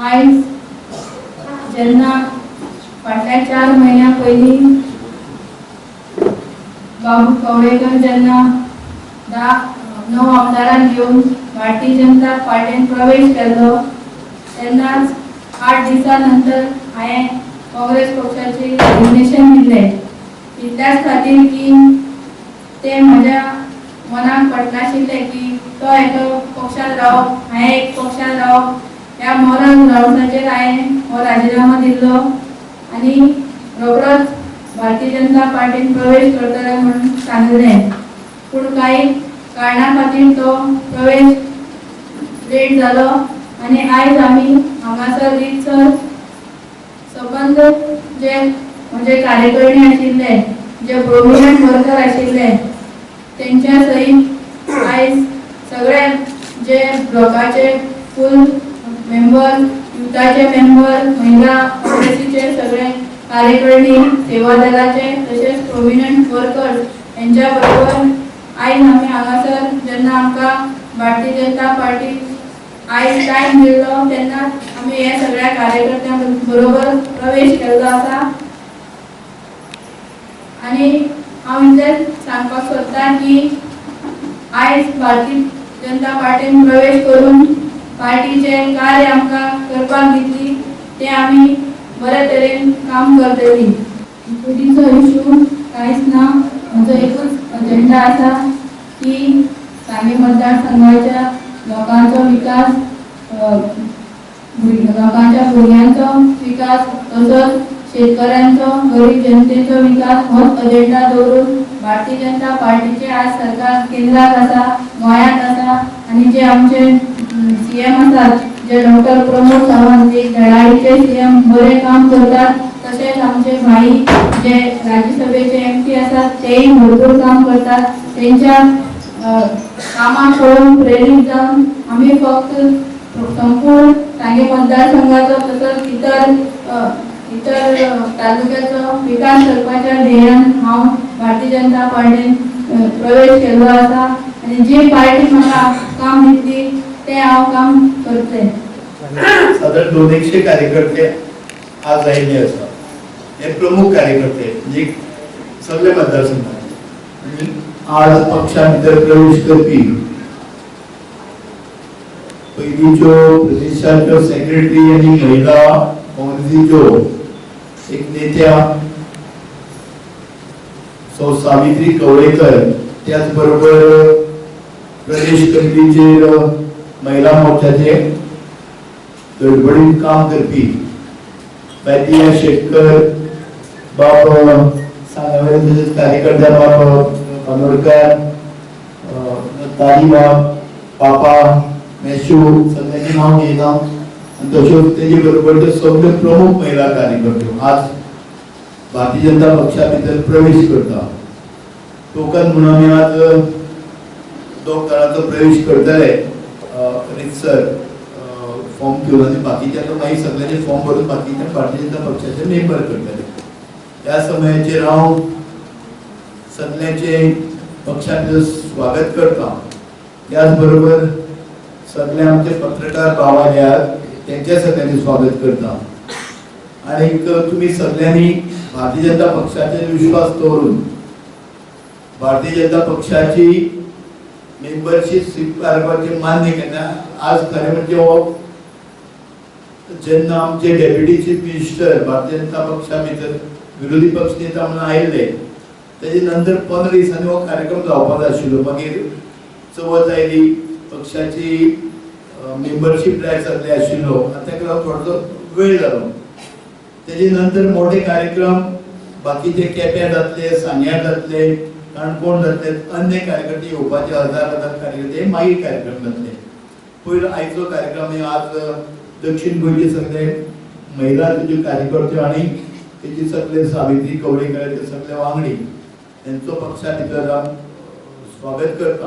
आयज जेन्ना फाटल्या 4 म्हयन्यां पयलीं बाबू कवळेकर जेन्ना 9 आमदारांक घेवन भारतीय जनता पार्टीन प्रवेश केलो तेन्नाच 8 दिसां नंतर हांवें काँग्रेस पक्षाचे रेजिग्नेशन दिलें. इतल्याच खातीर की ते म्हज्या मनाक पटनाशिल्लें की तो एका पक्षांत रावप, हांवें एक पक्षांत रावप, ह्या मॉरल ग्रावंड्साचेर हांवें हो राजिनामो दिल्लो आनी रोखडोच भारतीय जनता पार्टीन प्रवेश करतले म्हणून सांगलें. पूण कांय कारणा खातीर तो प्रवेश लेट जालो आनी आयज आमी हांगासर रितसर सबंद जे म्हजे कार्यकर्णी आशिल्ले, जे प्रोमिनंट वर्कर आशिल्ले तेंच्या सयत आयज सगळे जे ब्लॉकाचे फूल मेंबर, युथाचे मेंबर, महिला काँग्रेसीचे सगळे कार्यकर्णी, सेवा दलाचे तशेंच प्रोमिनंट वर्कर्स हेंच्या बरोबर आयज आमी हांगासर जेन्ना आमकां भारतीय जनता पार्टी आयज टायम दिल्लो तेन्ना आमी हे सगळ्या कार्यकर्त्यां बरोबर प्रवेश केल्लो आसा. आनी हांव इतलेंच सांगपाक सोदतां की आयज भारतीय जनता पार्टीन प्रवेश करून पार्टीचें कार्य आमकां करपाक दितली तें आमी बरे तरेन काम करतली. इक्विटीचो इशू कांयच ना. म्हजो एकूच अजेंडा आसा की सांगें मतदारसंघाच्या लोकांचो विकास, लोकांच्या भुरग्यांचो विकास, तसोच शेतकऱ्यांचो, गरीब जनतेचो विकास होच अजेंडा दवरून भारतीय जनता पार्टीचे आज सरकार केंद्रात आसा, गोंयांत आसा आनी जे आमचे सीएम आसात जे डॉक्टर प्रमोद सावंत एक धडाडीचे सीएम बरें काम करतात, तशेंच आमचे भाई जे राज्यसभेचे एमपी आसात तेय भरपूर काम करतात. तेंच्या कामाक पळोवन प्रेरीत जावन आमी फक्त संपूर्ण सांगें मतदारसंघाचो तसोच इतर तालुक्याचो विकास करपाच्या ध्येयान हांव भारतीय जनता पार्टीन प्रवेश केल्लो आसा आनी जी पार्टी म्हाका काम दितली तें हांव काम करतलें. सादारण 200 कार्यकर्ते आज आयिल्ले आसा. हे प्रमुख कार्यकर्ते म्हणजे सगळे मतदारसंघात आनी आज पक्षा भितर प्रवेश करपी पयलींच्यो प्रदेशाच्यो सेक्रेटरी आनी महिला काँग्रेसीच्यो एक नेत्या सौ सावित्री कवळेकर, त्याच बरोबर प्रदेश कमिटीचेर महिला मोर्चाचे गडबडीन काम करपी बाय शेटकर, बाब सांगावेले तसेच कार्यकर्ते बाब बांदोडकर, तारीबाब, पापा मेशू, सगळ्यांचे नांव घेयना. आनी तश्योच तेजे बरोबर त्यो सगळ्यो प्रमुख महिला कार्यकर्त्यो आज भारतीय जनता पक्षा भितर प्रवेश करता. टोकन म्हणून आमी आज दोग जाणांचो प्रवेश करतले रितसर फॉर्म घेवन आनी बाकीचे आतां मागीर सगळ्यांचे फॉर्म भरून बाकीचे भारतीय जनता पक्षाचे मेंबर करतले. ह्या समयाचेर हांव सगळ्यांचे पक्षा भितर स्वागत करता. त्याच बरोबर सगळे आमचे पत्रकार भाव आयल्यात तेंचे सगळ्यांनी स्वागत करता. आनीक तुमी सगळ्यांनी भारतीय जनता पक्षाचेर विश्वास दवरून भारतीय जनता पक्षाची मेंबरशीप स्विकारपाचें मान्य केन्ना आज खरें म्हणजे हो जेन्ना आमचे deputy chief minister Bharatiya Janata पक्षा भितर विरोधी पक्ष नेता म्हणून आयिल्ले तेजे नंतर 15 दिसांनी हो कार्यक्रम जावपाचो आशिल्लो. मागीर चवथ आयली, पक्षाची मेंबरशीप ड्रायव्ह जाल्ली आशिल्लो आनी ताका लागून थोडोसो वेळ जालो. तेजे नंतर मोठे कार्यक्रम बाकीचे केप्यां जातले, सांग्यार जातले, काणकोण जातले, अन्य कार्यकर्ते येवपाचे, हजार हजार कार्यकर्ते हे मागीर कार्यक्रम जातले. पयलो आयचो कार्यक्रम हे आज दक्षिण गोंयचे सगळे महिला ज्यो कार्यकर्ते आनी तेचे सगळे सावित्री कवळेकर सगळे वांगडी त्यांचो पक्षा भितर स्वागत करता.